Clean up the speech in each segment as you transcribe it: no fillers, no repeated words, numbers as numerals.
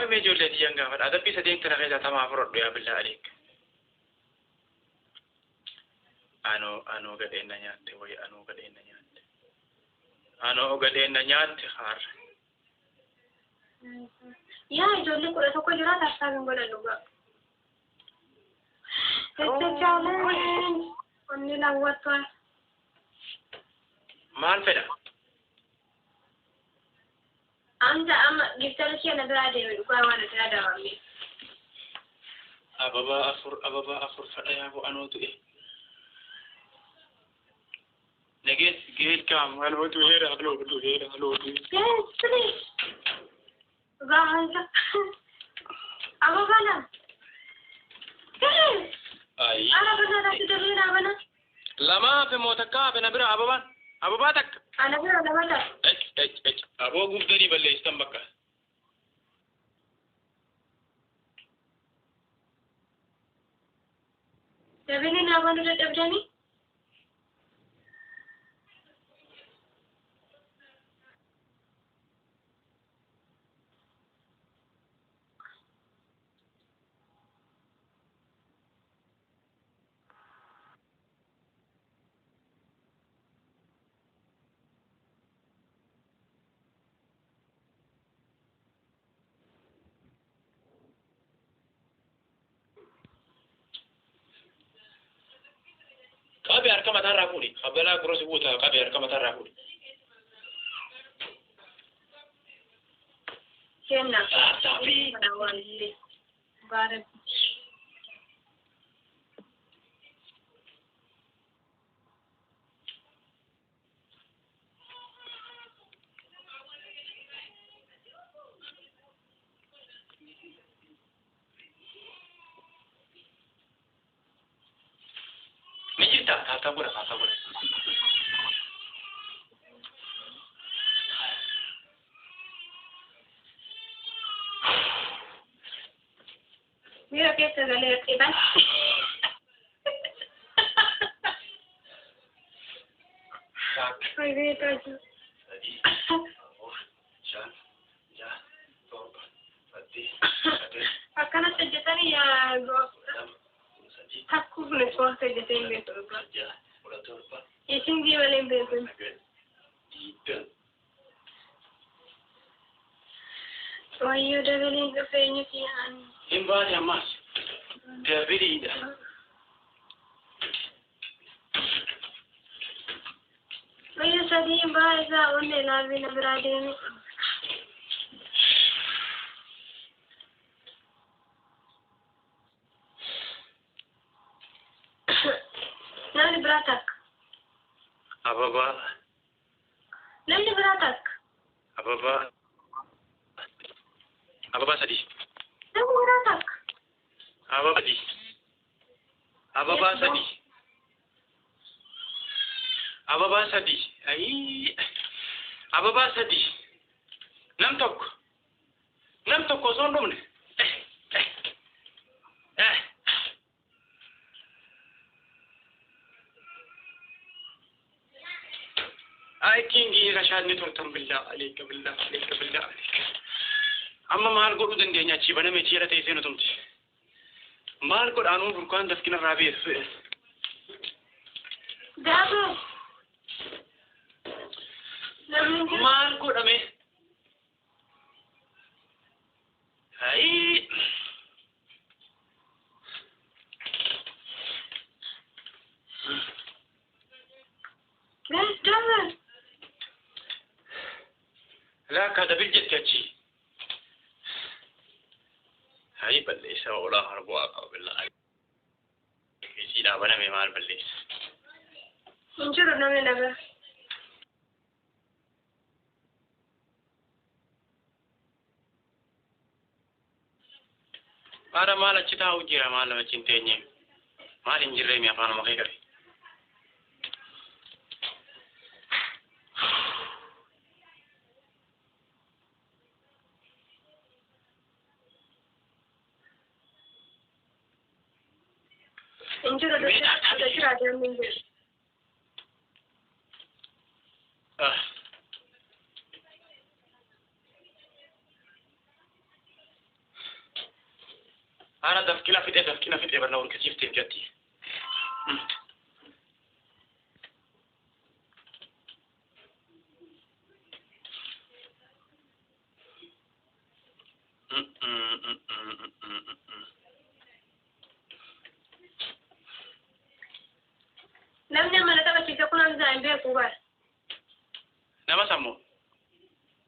Mee ijoollee tiyyaan gaafadha. Adabbii sadeen kana keessaa tamaa fudhadhu yaa billaa aleek. Anoo anoo gadheen na nyaatte wayi, anoo gadheen na nyaatte. Anoo gadheen na nyaatte haarra. Yaa ijoollee 11 jira, taasisaa hin godhan dhugaa. It's a challenge. Onni lawwattu. Maal fedha? Amsa amma giftara kee na biraa deeme, dhugaa waan adda adabame. Ababaa afur, ababaa afur fedha yaa anoo du'e. Nagees geelkaam, anoo du'eera, anoo du'eera, anoo du'e. Yes, please. Dhugaa Hamza. Ababaa lama. Please. Ayi. Ana bana irratti dabee naa bana. Lamaa fi moo takka hafe na bira ababaan? Ababaa takka. Ana bira lama ta'a. Ec ec ec. Aboo gubdanii balleessitan bakka. Dabini naa banuu dadhabdanii? Qabi, harka mataarraa fuudhi. Kabalaa gurra si buuta, qabi, harka mataarraa fuudhi. Kenna. Taappii. Baara. Ni jirta, tap tap godha, tap tap godha. Miira keessa galee dhiban. Takka, sadii, afur, shan, jaha, torba, saddeet, sagal, Akkanatti hojjetanii yaa 12, 13, takkuuf nu ispoortii hojjetee hin beeku dhugaa. 16, 17, Isin malee hin beeku. 9, 20. Wayyoo, dabaliin dhufee eenyuti ani. Hin baane ammas. Dabaliidha. Wayyoo, sadii baa isaa onnee laabii na biraa deeme. Namni biraa takka. Ababaa. Namni biraa takka. Ababaa. Ababaa sadii. Namni biraa takka. Ababaa sadii. Ababaa sadii. Ababaa sadii. Ayii. Ababaa sadii. Nam tokko. Nam tokko osoo hin dhumne. Eh, eh, eh. Ay, kingi rashaadni turtan, billaa aleeka, billaa aleeka, billaa aleeka. Amma maal godhuu dandeenya? Achii baname jira teessee nutumti. Maal godhaanuu burkaan dafkina irraa beesu. Daaboo. Namni hin jiru. Maal godhame? Ayii. Guys, double. Laakkaa dabil jette achi. Hayi, balleessa oolaa harbuu qaba, billaa. Isiidhaa baname maal balleessa? Hin jiru namni na bira. Haadha, maal achi taa'u jira, maal nama achi hin teenye? Maal hin jirree mi afaanuma kee qabe? Hin jiru, jira, namni hin jiru. Ah. Ana dafqina fixe dafqina fixe barna warqisiifteef jetti. Namni amma na taphachiise kun Hamzaa hin beeku bara. Nama sammuu.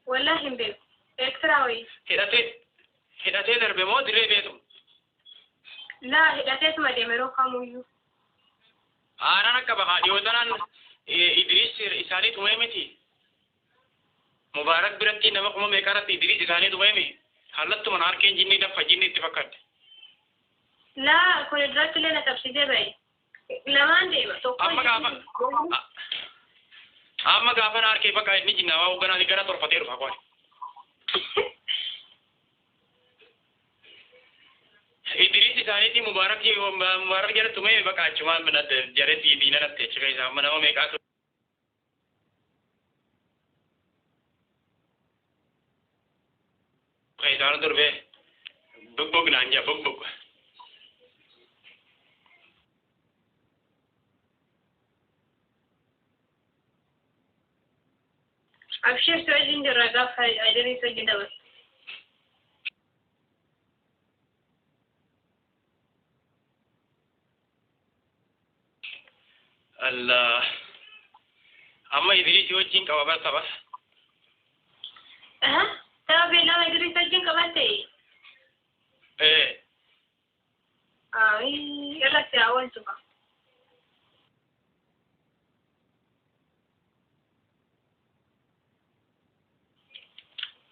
Wallaahi hin beeku. Eertiraa wayii. Hidhatee hidhatee darbe moo dirree beetu? Laa hidhateetuma deeme yeroo kamuyyuu. Aanaan akka bahaa dhiyoo tanaan Idris isaanii tumee miti. Mubaarak biratti nama kuma meeqa irratti Idris isaanii tumee mi? Hallattuma na harkeen jinni daffa jinni itti fakkaate. Laa kun duratti illee na qabsiisee ba'e. Lamaan deema tokko. Amma gaafa amma gaafa na harkee bakka inni jinnaa waa hoogganaa gara torfatee dhufa qofa. Idris isaaniitii Mubaarak Mubaarak jala tumee bakka achumaan jaretti diina natte achi keessa amma nama meeqaatu isaan durbe bugbug naan jaa bugbug. Abshir si wajjin jirra gaafa Idris wajjin dabarsu. Allah. Amma Idris wajjin qaba bara tapha. Tapha beellama Idris wajjin qabatte? Ee. Irratti haa oolchu qaba.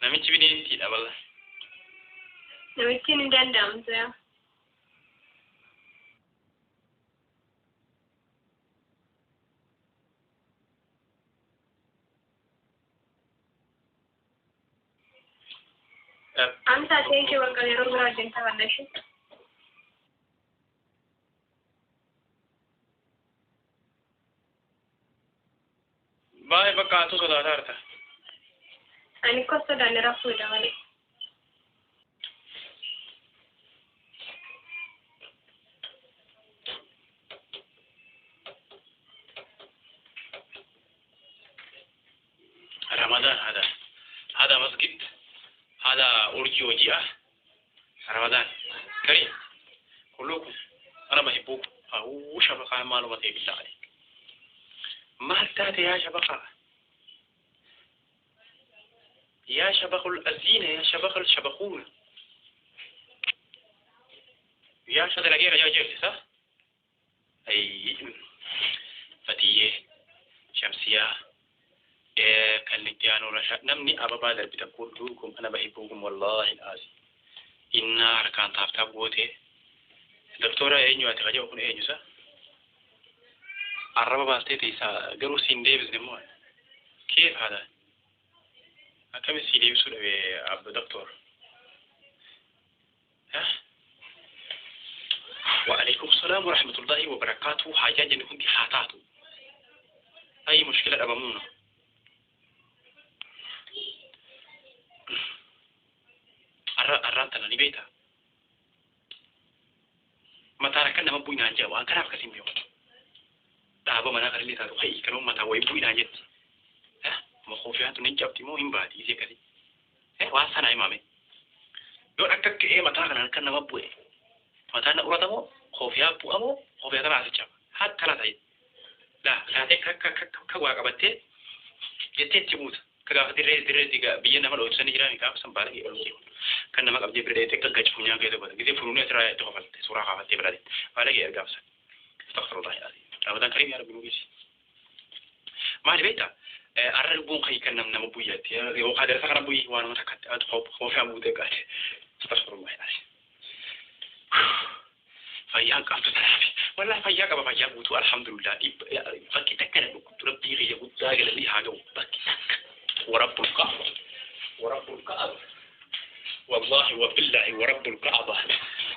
Namichi bineensiidha balla. Namichi hin danda'amtu yaa. Amsa thank you bakka yeroo biraa wajjin taphanna ishee. Baay'ee bakka atu sodaataa jirta. Ani ko sodaanne rakkoodha malee. رمضان هذا هذا مسجد هذا أرجي وجيئة رمضان كريم كلكم أنا بحبكم أو شبكة معلومة بالله عليك ما تاتي يا شبكة يا شبخ الأزينة يا شبخ الشبخون يا شبخ الأجيرة يا جيرتي صح؟ أي فتية شمسية kan itti aanu rasha namni ababaa darbita kullukum ana bahibbukum wallahi alazim inna harkaan taaftaaf goote doktora eenyu ati kaja kun eenyu sa arraba baastee teessa garuu siin deebisne immoo keef haadha akkami sii deebisuu dhabe abba doktor. وعليكم السلام ورحمة الله وبركاته. حاجة جن كنت حاتاتو أي مشكلة أبامونا arraan tana ni beektaa? Mataan akka nama bu'inaan jedha waan kanaaf akkasiin beeku. Dhaaba manaa kan illee taatu hayi kanuma mataa wayii bu'inaan jetti. Koofiyaan tun hin cabdi moo hin baati isee akkasii. Waan sana himame. Yoo akka ka'ee mataa kanaan akka nama bu'e mataan na urata moo koofiyaa bu'a moo koofiyaa tana asi caba. Akkana ta'e. Laa laatee akka waa qabattee jettee itti buuta. Ka gaafa dirree dirree biyya nama dhoofisanii jiran gaafa san baala gee kan nama qabdee bira dheete akka gachi funyaan keessa godha gisee furuunee asirraa itti qofalte suuraa kaafattee bira dheete baala gee ergaafsa. Astaghfirullah alazim. Ramadan karim yaa rabbi nu geessi. Maali beektaa? Arra lubbuun kan kan nama buyyaatti yookaan darasa kana buyyi waan nama takkaatti atu koofaa buutee qaate. Astaghfirullah alazim. Fayyaan qabdu tanaaf. Wallahi fayyaa qaba fayyaa guutuu alhamdulillah. Bakki takka na dhukkubtu rabbii kiyya guddaa galalii haa ga'u bakki takka. ورب الكعبة ورب الكعبة والله وبالله ورب الكعبة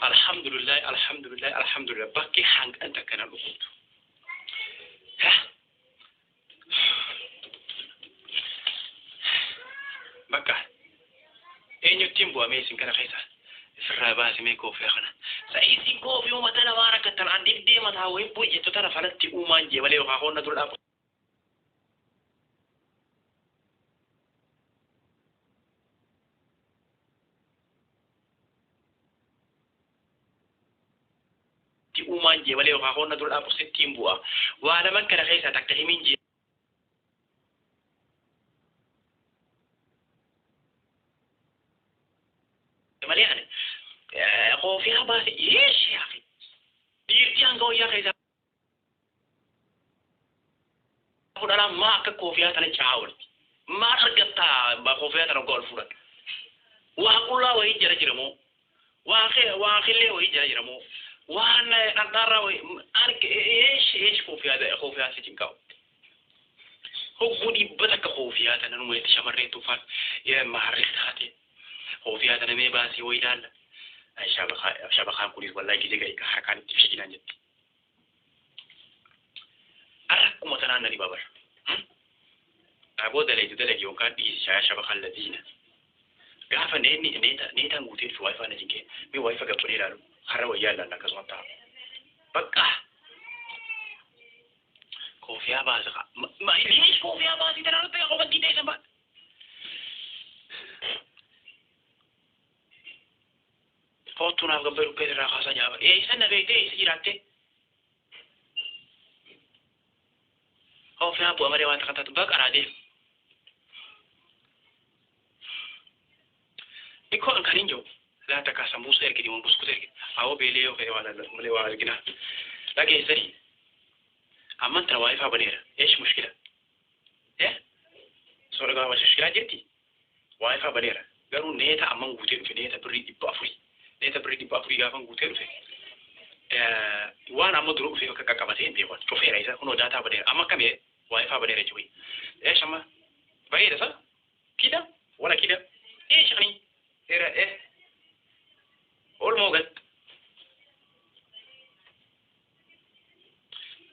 الحمد لله الحمد لله الحمد لله بكي حنك أنت كان الأخوت ها بكى إن يتم بواميسين كان خيسا الرابع سميكو في خنا Sa'iisiin koo fi uummata namaa rakkatan an dhibdee mataa wayii bu'e tana falatti uumaan jee malee yookaan honna dura dhaabu. Uumaan jee malee yookaan honna dura dhaabu sittiin bu'a. Waa laman kana keessaa takka himiin jee. Malee ani koofiyaa baase yeesh yaa dhiirti hanga wayyaa keessaa fudhanaa maa akka koofiyaa tana caawulti. Maal argattaa koofiyaa tana gool fuudhan. Waa qullaa wayii jala jira moo? Waa qillee wayii jala jira moo? Waan dhandhaarraa wayii arge eesh eesh koofiyaa koofiyaa si cinqaa'u. Hogguu dhibba takka koofiyaa tana numa itti shamarree tufaan maarree taate. Koofiyaa tana mee baasii wayii ilaalla. Shabakaan kunis wallaahi gisee ga'e harkaan itti fiiginaan jetti. Akkuma tanaan na dhiba bara. Aboo dalagi dalagi yookaan dhiisi shaya shabakaan ladiina. Gaafa neetaan guutee dhufu waayifaa na cinqee mee waayifaa gabbanee ilaalu har'a wayyaa ilaalla akkasuma ta'a. Bakka koofiyaa baasa kaa. Ma illee koofiyaa baasii tanaan ta'e qofa diidee isa ba'a. Kootu naaf gabbee dhukkee irraa kaasaa nyaaba. Eessa na beektee eessa jiraattee? Koofiyaa bu'a malee waan takka taatu baqaraa deemu. Ikoo an kan hin jiru. Laa takka sambuusa ergiti waan buskuta ergiti. Awoo beelee yoo fedhe waan lallatu malee waan argina. Dhageessanii. Amman tana waayifaa baneera. Eesh mushkila. Soora gaafa mushkilaa jirti. Waayifaa baneera. Garuu neeta amman guutee dhufe neeta birrii 400. Neeta birrii 400 gaafan guutee dhufe. Waan amma dura dhufe akka qaqqabatee hin beeku. Cufeera isa kunoo daataa baneera. Amma akkamii waayifaa baneera jechuudha. Eesh amma bareeda sa? Kida? Wala kida? Eesh ani? Era olmoo gal.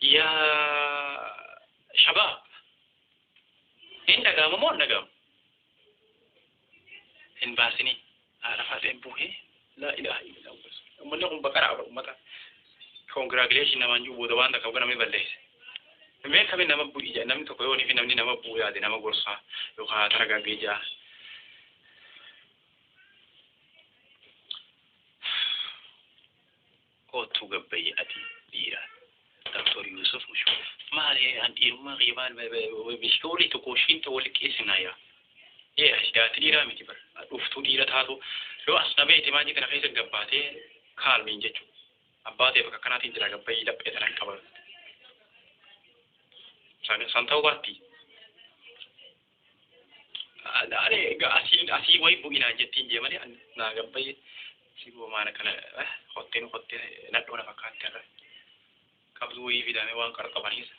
Yaa shabaab. Hin dhaga'amu moo hin dhaga'amu? Hin baasinii. Lafaa ta'e bu'ee. Laa ilaaha illallah. Uummanni kun baqaraa uummata. Congratulation namaan jiru booda waan takka namni balleesse. Mee kamiin nama bu'i namni tokko yoo fi namni nama bu'u yaade nama gorsaa yookaan taragaggee jaa. Kootu gabbayye ati dhiira. Dr. Yusuf Mushu. Maali an dhiirummaa qiyya maal bishkoolii tokko ishiin ta'u walitti qeessinaa yaa. Yee ashidaati dhiiraa miti bara. Dhuftuu dhiira taatu yoo as dhabeeti maal kana keessa gabbaatee kaalmiin jechuudha. Abbaa ta'e bakka kanaatiin jira gabbayyii laphee tanaan qaba. San ta'uu baatti. Ani asii wayii bu'inaan jettiin jee malee naa gabbayyee si maana kana hotteen hottee nadhoo na fakkaatti irra. Qabduu wayii fidamee waan qarqabaniis.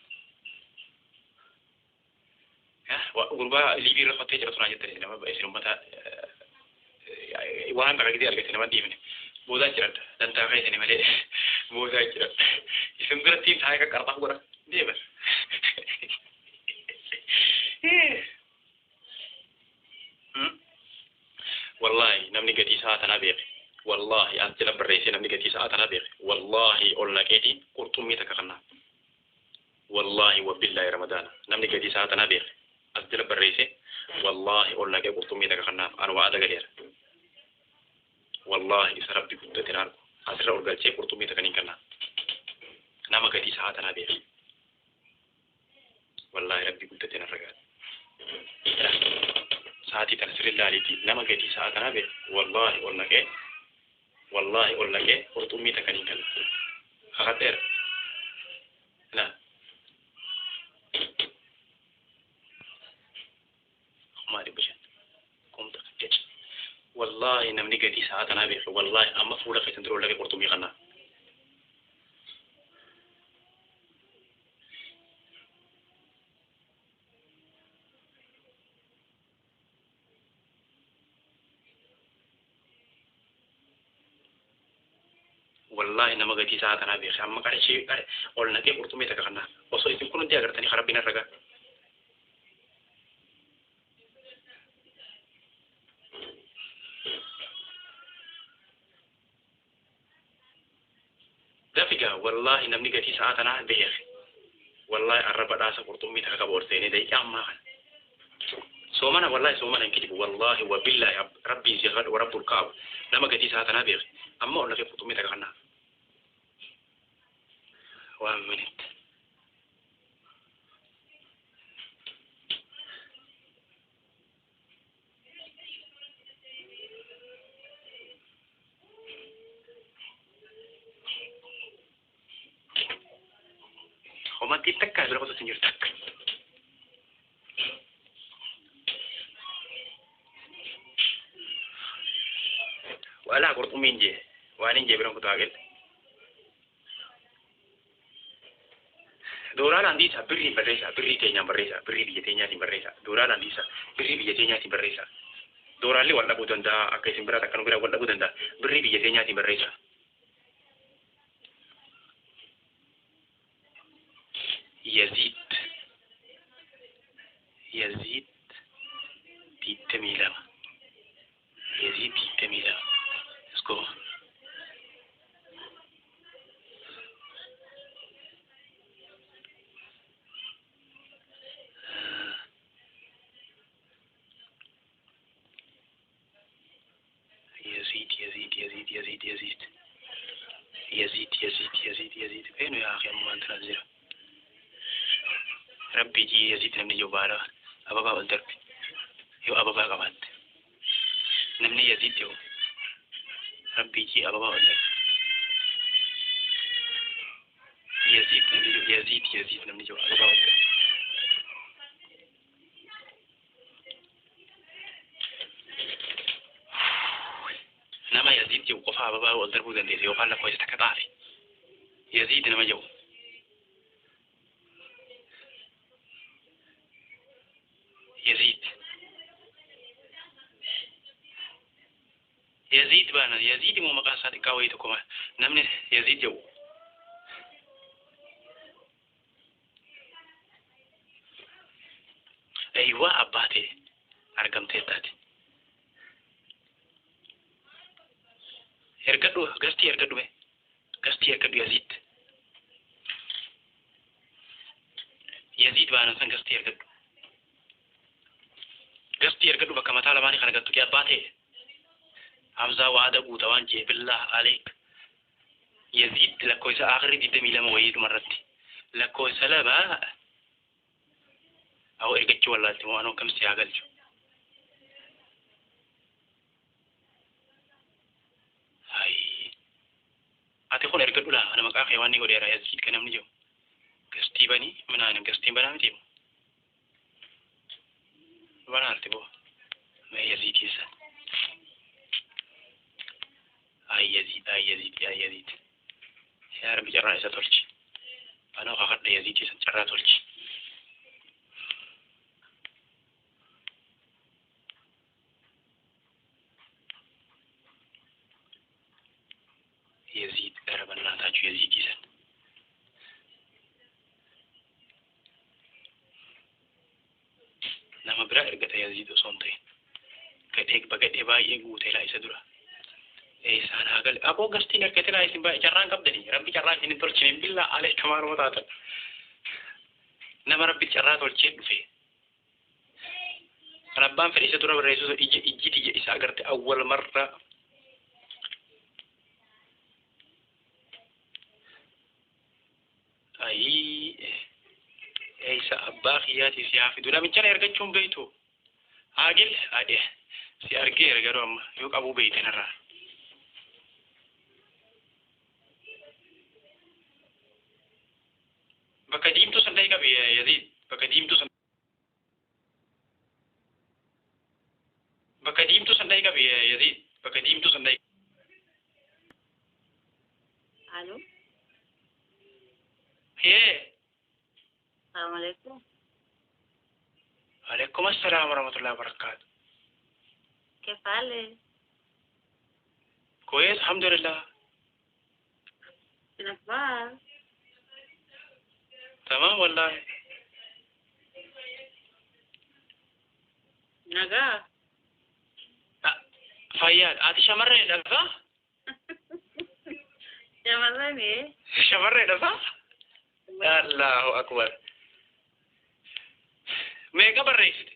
Gurbaa liibii irra hottee jira tunaa jettanii nama isin uummata waan bakka gidee argate nama dhiifne. Boodaa jiradha. Dantaa keessanii malee boodaa jiradha. Isin biratti taa'ee qaqqarxaa godha. Deeman. Wallaahi namni gatii isaa tanaa beeke. Wallaahi as jala barreessee namni gatii isaa tanaa beeke. Wallaahi ol naqeetiin qurxummii takka kannaa. Wallaahi wabillaahi ramadaana. Namni gatii isaa tanaa beeke. As jala barreessee wallaahi ol naqee qurxummii takka kannaaf anu wa'ada galeera. Wallaahi isa rabbi guddateen argu. Asirra ol galchee qurxummii takka niin kannaa. Nama gatii isaa tanaa beeke. Wallaahi rabbi guddateen argaa. Sa'aatii tana sirri ilaaliitii nama gatii isaa tanaa beeke. Wallaahi ol naqee wallaahi ol naqee qurxummii takka niin kanna. Kakadheera. Na. 500,000. Kumta jecha. Wallaahi namni gatii isaa tanaa beeke. Wallaahi amma fuula keessan dura ol naqee qurxummii kannaa. Wallaahi nama gatii isaa tanaa beeke. Amma qarshii ol naqee qurxummii takka kannaa. Osoo isin kun hundi agartanii rabbiin herregaa. Egaa wallaahi namni gatii sa'a tanaa beeke. Wallaahi arraba dhaasa qurxummii takka qaba ol seenee daqiiqaa ammaa kana. Soomana wallaahi soomana hin kijibu wallaahi wa billaahi rabbiin si kadhu rabbul kaaba nama gatii sa'a tanaa beeke. Amma ol lafee qurxummii takka kannaaf. 1 minute. Homatti takka bira qotuutti hin jiru takka. Walaa qurxummiin jee waan hin jee bira kutaa gelle. Dooraan andiisa birriin barreessa birrii teenyaan barreessa birrii biyya teenyaatiin barreessa dooraan andiisa birrii biyya teenyaatiin barreessa. Dooraallee wal dhabuu danda'a akka isin biraa takka nu biraa wal dhabuu danda'a birrii biyya teenyaatiin barreessa. Yazid Yazid 22 Yazid 22. Let's go. Yazid Yazid Yazid Yazid Yazid Yazid Yazid Yazid Yazid فين يا أخي أما أنت نزيره Rabbi ji Yazid namni jiru baala ababaa ol darbe yoo ababaa qabaatte namni Yazid jiru Rabbi ji ababaa ol darbe Yazid namni jiru Yazid Yazid namni jiru ababaa ol darbe. Nama Yazid jiru qofa ababaa ol darbuu dandeesse yookaan lakkoofsa takka xaafe Yazid nama jiru. Yazid Yazid baana Yazid immoo maqaa isaa xiqqaa wayii tokko namni Yazid jedhu. Eeywaa abbaa ta'e argamtee taate. Ergadhu gastii ergadhu mee gastii ergadhu Yazid. Yazid baana san gastii ergadhu. Gastii ergadhu bakka mataa lamaanii kana gattu abbaa ta'e. Hamzaa waada guuta waan jee billah aleek. Yazid lakkoofsa akhirii 22 wayii dhumarratti. Lakkoofsa lama أو إرجع ولا تمو أنا كم سياقل جو. هاي أتقول إرجع ولا أنا مكان خيواني قولي رأي يزيد كنام نجو. قصتي بني من أنا قصتي بنا متيم. بنا أرتبه ما يزيد يسا. أي يزيد أي يزيد أي يزيد. يا رب جرى إذا ترجع. أنا أخذ يزيد يسا جرى ترجع. Yazid gara bal'aataachuu Yazid isan. Nama biraa ergata Yazid osoo hin ta'in. Gadhee bagadhee baay'ee guutee laa isa dura. Isaan haa gale. Aboo gastiin ergate laa isin baay'ee carraan qabdanii. Rabbi carraa isin hin tolchine billaa alee kamaaruma taatan. Nama rabbi carraa tolchee dhufe. Kan abbaan fedhe isa dura barreessu ija ijji ija isaa agarte awwal marra. Ayii eessa abbaa kiyyaatii si haa fidu namicha na ergachuun beektu haagil adee si argeera garuu amma yoo qabuu beekte narraa. Bakka diimtuu san ta'e qabi Yaziid bakka diimtuu san bakka diimtuu san ta'e qabi Yaziid bakka diimtuu san ta'e. Aloo. Hey. Assalamualaikum. Waalaikum assalam warahmatullahi wabarakatuh. كيف حالك؟ كويس الحمد لله. شو الأخبار؟ تمام والله. نجاة. فياد آتي شمرة صح؟ Shamarrani. Shamarreedha saa? Allahu akbar. Meeqa barreessite?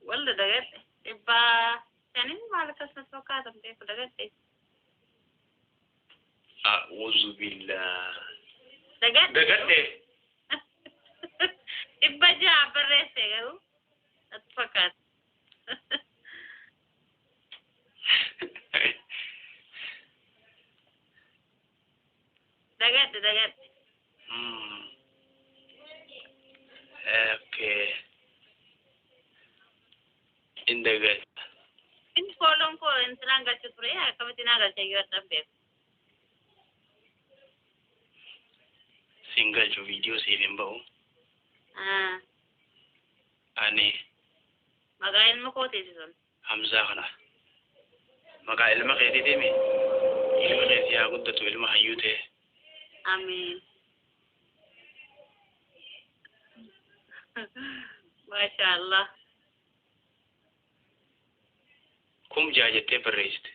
Walla dagadhe. 500 maal akkasumas fakkaatan beeku dagadhe. A'uuzu billah. Dagadhe. Dagadhe. 600 barreesse garuu natti fakkaata. Dagadhe dagadhe. Okay. In dagadhe. Inni fooloon koo intinaan galchu ture akkamitti naa galcha iyyuu addan beeku. Siin galchu viidiyoo siif hin ba'u. Ani. Maqaa ilma kootiiti sun. Hamzaa kana. Maqaa ilma keetiiti mi? Ilma keetii haa guddatu ilma hayyuu ta'e. Amiin. Maasha Allah. 6,000 jettee barreessite.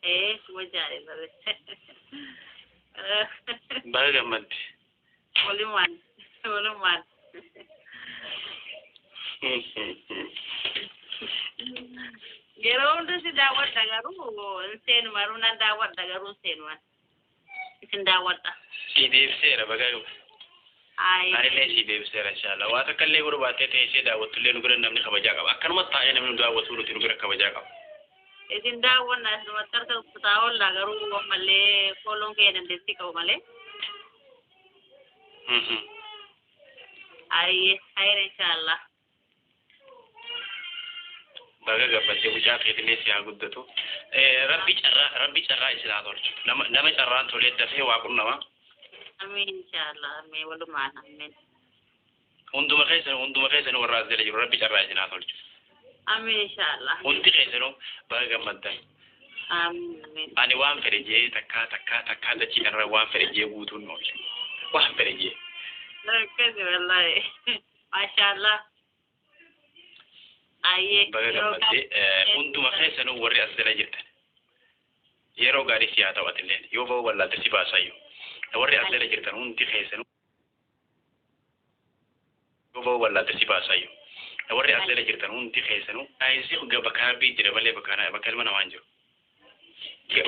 6,000 barreesse. Baga gammadde. Walumaan walumaan. Yeroo hunda si daawwadha garuu hin seenu garuu nan daawwadha garuu hin seenu isin daawwadha. Si deebiseera baga. Anillee si deebiseera inshallah. Waa takka illee godhu baattee teessee daawwattullee nu bira namni kabajaa qaba. Akkanumatti taa'ee namni nu daawwatu nuti nu bira kabajaa qaba. Isin daawwanna asumatti harka kutaa oolla garuu ammallee fooloon kee dandeettii qabu malee. Ayyee hayra inshallah. Baga gammaddee mucaa keetillee si haa guddatu. Rabbi carraa rabbi carraa isin haa tolchu. Nama nama carraan tolee dafee waa qunnama. Amiin inshallah amiin walumaan amiin. Hunduma keessan warra as jala jiru rabbi carraa isin haa tolchu. Amiin inshallah. Hundi keessanuu baga gammaddan. Amiin amiin. Ani waan fedhe jee takkaa takkaa takkaa dachii kanarra waan fedhe jee guutuun oolche. Waan fedhe jee. Akkasi wallahi. Maashaallah. Ayyee. Baga gammaddee hunduma keessanuu warri as jala jirtan. Yeroo gaarii si haa ta'u atillee yoo ba'uu wallaalte si baasayyuu. Warri as jala jirtan hundi keessanuu yoo ba'uu wallaalte si baasayyuu. Warri as jala jirtan hundi keessanuu saayinsii bakka rabbii jira malee bakka ilma namaa hin jiru.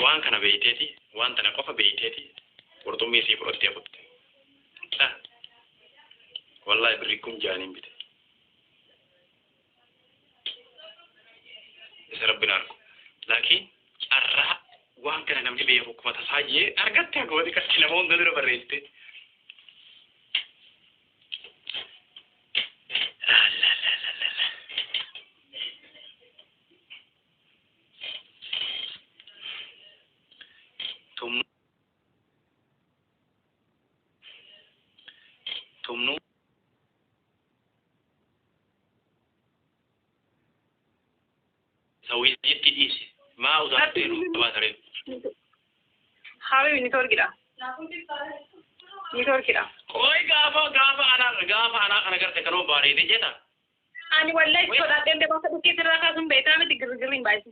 Waan kana beeyteeti waan tana qofa beeyteeti qurxummii sii fudhattee kutte. Wallaahi birrii 6,000 bite. Isa rabbiin argu. Laakiin carraa waan kana namni beeku akkuma tasaa jee argatte akkuma xiqqaatti nama hunda dura barreessite. Tumnu sawiitti dhiisi. Maa utaalteeru baatare. Habibi nitorkidha. Nitorkidha. Oi gaafa gaafa anaa kana garte kanoo bareede jeta. Ani wallahi sodaadheen deemsa dhukkee irraa kaasuun beektaa miti girgirri hin baay'isu.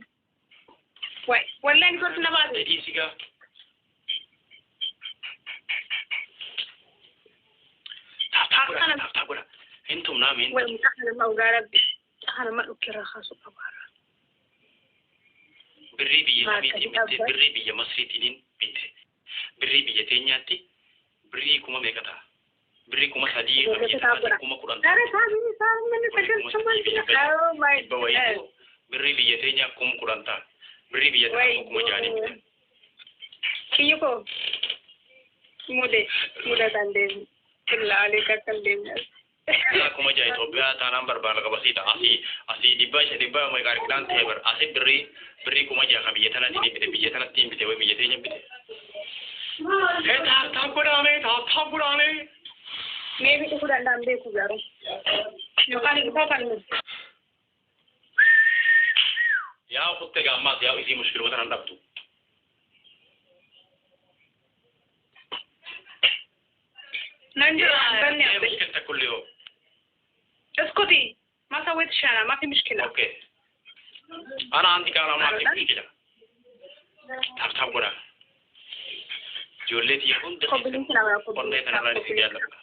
Wallahi nitorki na baase. Dhiisi gaa. Taaptaa godha. Hin tumnaa miin. Wal mucaa kana dhugaa rabbi. Kana dhukkee irraa kaasuu qabaara. Birrii biyya kamiitiin bitte birrii biyya Masriitiin bitte birrii biyya teenyaatti birrii kuma meeqa ta'a? Birrii 3,000 biyya tanaatti 10,000 ta'a. Birrii biyya teenyaa 10,000 ta'a. Birrii biyya tanaa 6,000 bitte. Kiyyu koo mude mudataan deemu. Illaalee kakkan deemnas. 6,000 Itoophiyaa taanaan barbaada qabasiidha. Asii dhibba isa dhibba meeqa ta'e bar asii birrii 6,000 kan biyya tanatti bite biyya tanatti bite wayi biyya teenya bite. Taaptaa godhaame taaptaa godhaame. Mee bitu danda'an beeku garuu. Yookaan dhufaa kan nuti. Yaa kutte gaammaas yaa isii mushkiloota nan dhabdu. ننجر عن مشكلتك كل يوم. اسكتي ما سويتش انا ما في مشكله. اوكي انا عندي كلام ما في مشكله. تاب تاب قرا Ijoollee tiyya hunda Copy link naa godha copy onnee kanarraan isin jaalladha.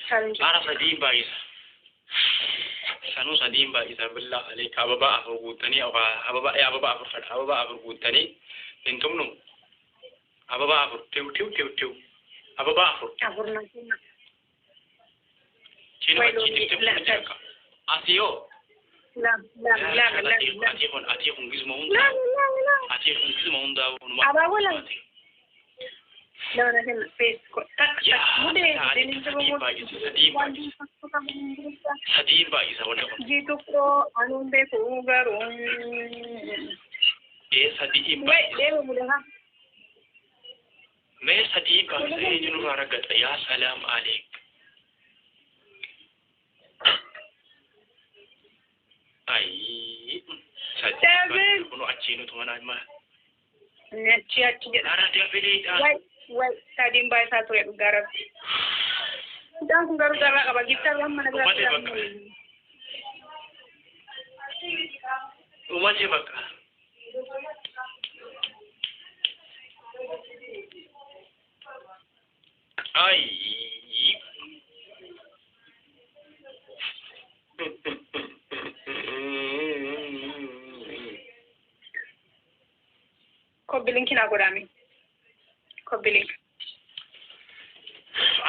Challenge. Ara sadiin baay'isa. Sanuu sadiin baay'isa billaa aleeka ababaa afur guuttanii ababaa ababaa afur fedha ababaa afur guuttanii hin tumnu. Ababaa afur tiw tiw tiw tiw ababaa afur. Afur na kenna. Cinu Way achi loomii tiw tiw lama jira. Asii yoo. Lama lama lama lama lama. Atii kun gisuma hundaa. Lama lama lama. Atii kun gisuma hundaa hunuma. Abaaboo lama. Lama na kenna. Fees ko takka takka mudee deemin jiru Sadiin baay'isa sadiin baay'isa sadiin baay'isa wanni kun. Ji tokko anuun beeku garuu. Ee sadiin Wai baay'isa. deema mudee haa. Mee sadiin baay'isa eenyu nurraa raggaxa yaa salaam aleek. Ayi sadiin baay'isa kun achii nutu mana amma. Achi achi jedha. Ara dabaleedha. Wai wai sadiin baay'isaa ture dhugaa rabbi. Mucaan kun garuu carraa qaba. Giftarri amma na biraa Dhumate bakka. Dhumate bakka. Ayi. Copy link naa godhame. Copy link.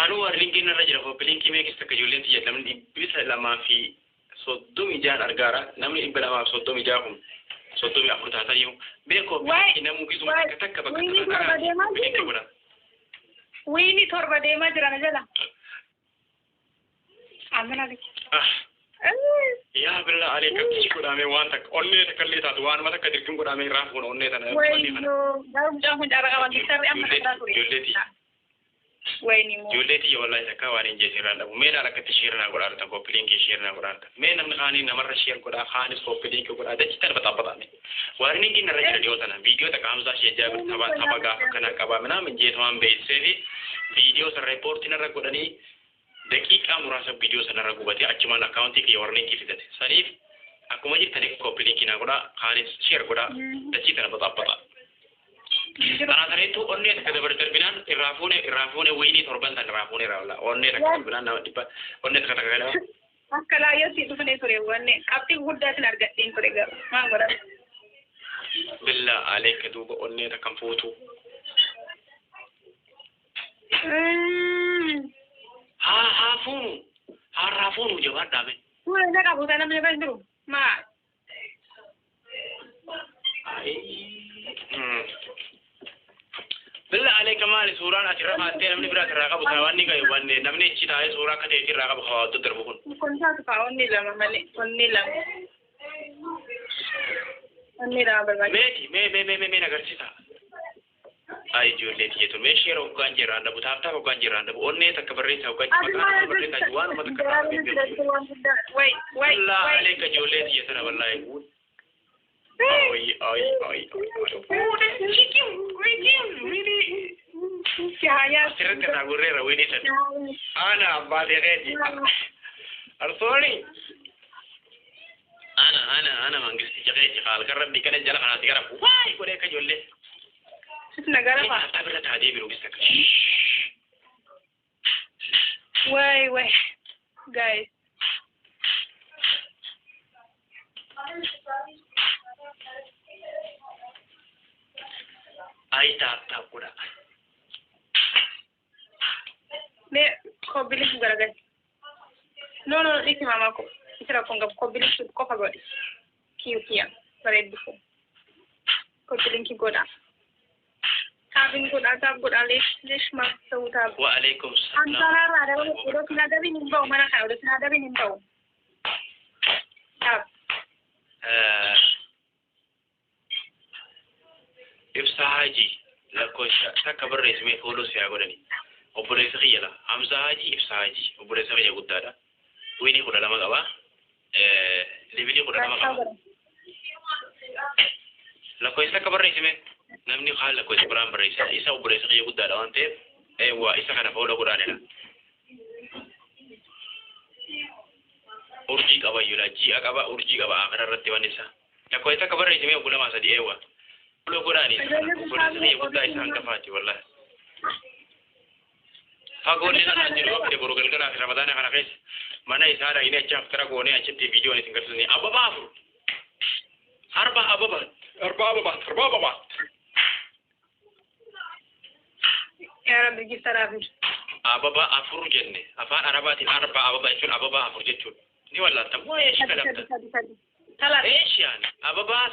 Anuu warri linkiin irra jira copy linkii meeqis takka ijoolleen tiyya namni 236 argaara namni 236 kun 34 taatayyuu mee copy linkii namuu gisuma takka takka bakka Wayii takka torba deemaa copy linkii jiru. godha. Wiini torba deemaa jira na jala. Amina liki. Ah. Yaa billaa alee akkamitti godhamee waan takka onnee takka illee taatu waanuma takka dirqin godhamee irraa fuuna onnee tana onnee kana. Wayyoo garuu mucaan kun carraa qaba. Giftarri amma na biraa ture. Ijoollee tiyya. Wayini moo. Ijoollee tiyya wallaahi takka waan hin jeesne irraan dhabu. Mee laala akkatti share naa godhaa jirtan copy linkii share naa godhaa jirtan. Mee namni kaanii namarra share godhaa kaanis copy linkii godhaa dachi tan baxaabaxaame. Waan inni narra jira dhiyoo tana viidiyoo takka Hamzaa ishee Jaabir tapha tapha gaafa kana qabaa minaamin jeetumaan beeksisee fi viidiyoo san reepoortii narra godhanii daqiiqaa muraasa viidiyoo sanarra gubatee achumaan akkaawuntii kiyya warninkii fidate. Saniif akkuma jirtaniif copy linkii naa godhaa kaanis share godhaa dachii tana baxaabaxa. Kanaa sareettuu onnee takka dabar darbinaan irraa fuune wayinii torban tan irraa fuune irraa wala onnee takka darbinaan nama dhibba onnee takka takka kana. Akka laayyootti dhufnee ture wanne qabxii guddaatiin argadheen ture garuu maal godhame. Billaa aleeka duuba onnee takkan fuutu. Haa haa fuunu haa irraa fuunu jabaadhaa mee. Suura isa qabu sana namni kan jiru maa. Billaa aleeka maali suuraan asirra kaattee namni biraa asirraa qabu kana waan ni gahe wanne namni achi taa'ee suuraa akka ta'e irraa qabu kaawwattu darbu kun. Kun taatu faa onni lama malee onni lama. Onni lama barbaachisa. Meeti mee mee mee mee mee agarsiisa. Ay ijoollee tiyya tun mee share hoggaan jiraan dhabu tap tap hoggaan jiraan dhabu onnee takka barreessaa hoggaan maqaa nama barreessaa waanuma takka irraa beeku. Wai wai Billaa wai. aleeka ijoollee tiyya tana wallaahi. Ay ay ay ay. Asirratti irraa gurreera wiinii sana. Ana abbaa ta'eeti. Arsooni. Ana ana ana mangisticha keeti halkan rabbi kana jala kanaati gara waay godhee akka ijoollee. Nagara faa. Tap tap irra taatee biru gisa akka. Wai wai. Guys. Ay tap tap godha. Mee copy link garagal. No no dhiisi maamaa ko. Isi rakkoon qabu copy link qofa godhi. Kiyu kiyya bareeddu ko. Copy link godha. Taapin godha tap godha leesh leesh maaf ta'uu tap. Wa alaikum salaam. Ansaarraa dabale odoo sinaa dabiin hin ba'u mana kana odoo sinaa dabiin hin ba'u. Tap. Ibsaa Haji lakkoofsa takka barreessimee follow si haa godhani. Obboleessa kiyya la Hamzaa Haji Ibsaa Haji obboleessa kiyya guddaadha. Wiinii 12 qaba. Levelii 12 qaba. Lakkoofsa takka barreessime namni kaan lakkoofsa biraan barreessa isa obboleessa kiyya guddaadha waan ta'eef eewwa isa kana follow godhaanidha. Urjii qaba iyyuu ji'a qaba, urjii qaba akara irratti waan isaa. Lakkoofsa akka barreessimee obbo 2 3 eewwa. Follow godhaanii obboleessa kiyya guddaa isa hangafaati wallahi. Fagoollee kanaan jiru yoo boru galgalaa fi Ramadaana kana keessa mana isaa dhaqnee achi aftara goonee achitti viidiyoon isin garsiisne. Ababaa afur. Arba ababa. Arba ababa. Arba ababa. Yaa Rabbi, giftaraaf. Ababa afur jenne, afaan Arabaatiin arba ababa jechuun ababa afur jechuudha. Ni wallaalta moo eeshi Sadi. kadhabta? Sadi, sadi, sadi. Talaat. Eeshiyaan ababaa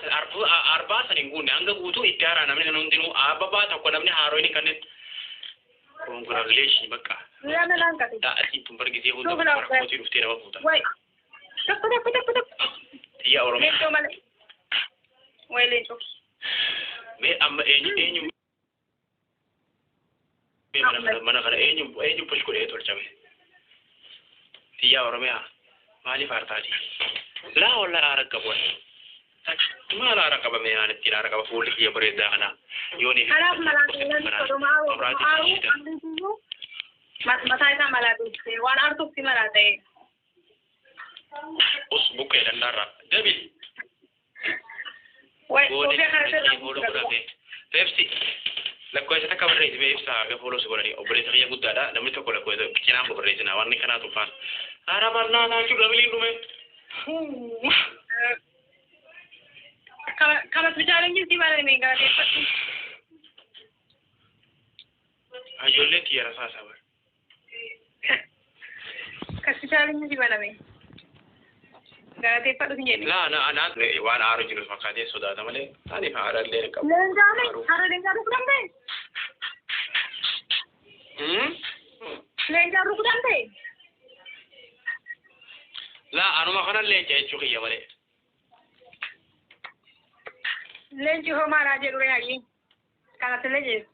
arbaa san hin guunne, hanga guutuu itti haaraa namni hundinuu ababaa tokko namni haaroo inni kanneen congratulation bakka. Guyyaa laan qate. Da'atiin tun bargisee hunda Suuf laaf. rakkootii dhuftee nama fuuta. Way. Tokko, tokko, tokko, tokko. Xiyya Oromiyaa. Leencoo malee. Way, leencoo. Mee amma eenyu eenyu mee mana kana eenyu eenyu push godhee tolchame? Xiyya Oromiyaa maaliif aartaati? Laa wallaahi, aara qabu. Maal aara qaba? Mee aan ittiin aara qaba? Fuulli kiyya bareedaa kana yoon Kanaaf malaan sodoma aaru mataa isaa malaa dubbise waan aartuuf si malaa ta'e. Us buqqee dandaarraa dabil. Way, Goone koofii kana sirraa. Follow godhate. Pepsi lakkoofsa takka barreessi mee ibsaa haga follow si godhanii. Obboleessa kiyya guddaadha, namni tokko lakkoofsa cinaan barreessina waan kanaa tufaan. Haara bal'aa taachuu dabiliin dhume. Kamas bitaaleen si malee galateeffadhu. Ijoolleen xiyyaara saasaa bara. Kas bitaaleen si baname. Galateeffadhu si jedhe. Laa na na waan aaru jiru fakkaatee sodaata malee ani haara illee hin qabu. Leencaame hara leencaa rukutan ta'e. Leencaa rukutan ta'e. Laa, anuma kana leenca jechuu kiyya malee. Leenci homaadhaa jedhu reeyyii. Kanatti illee jedhu.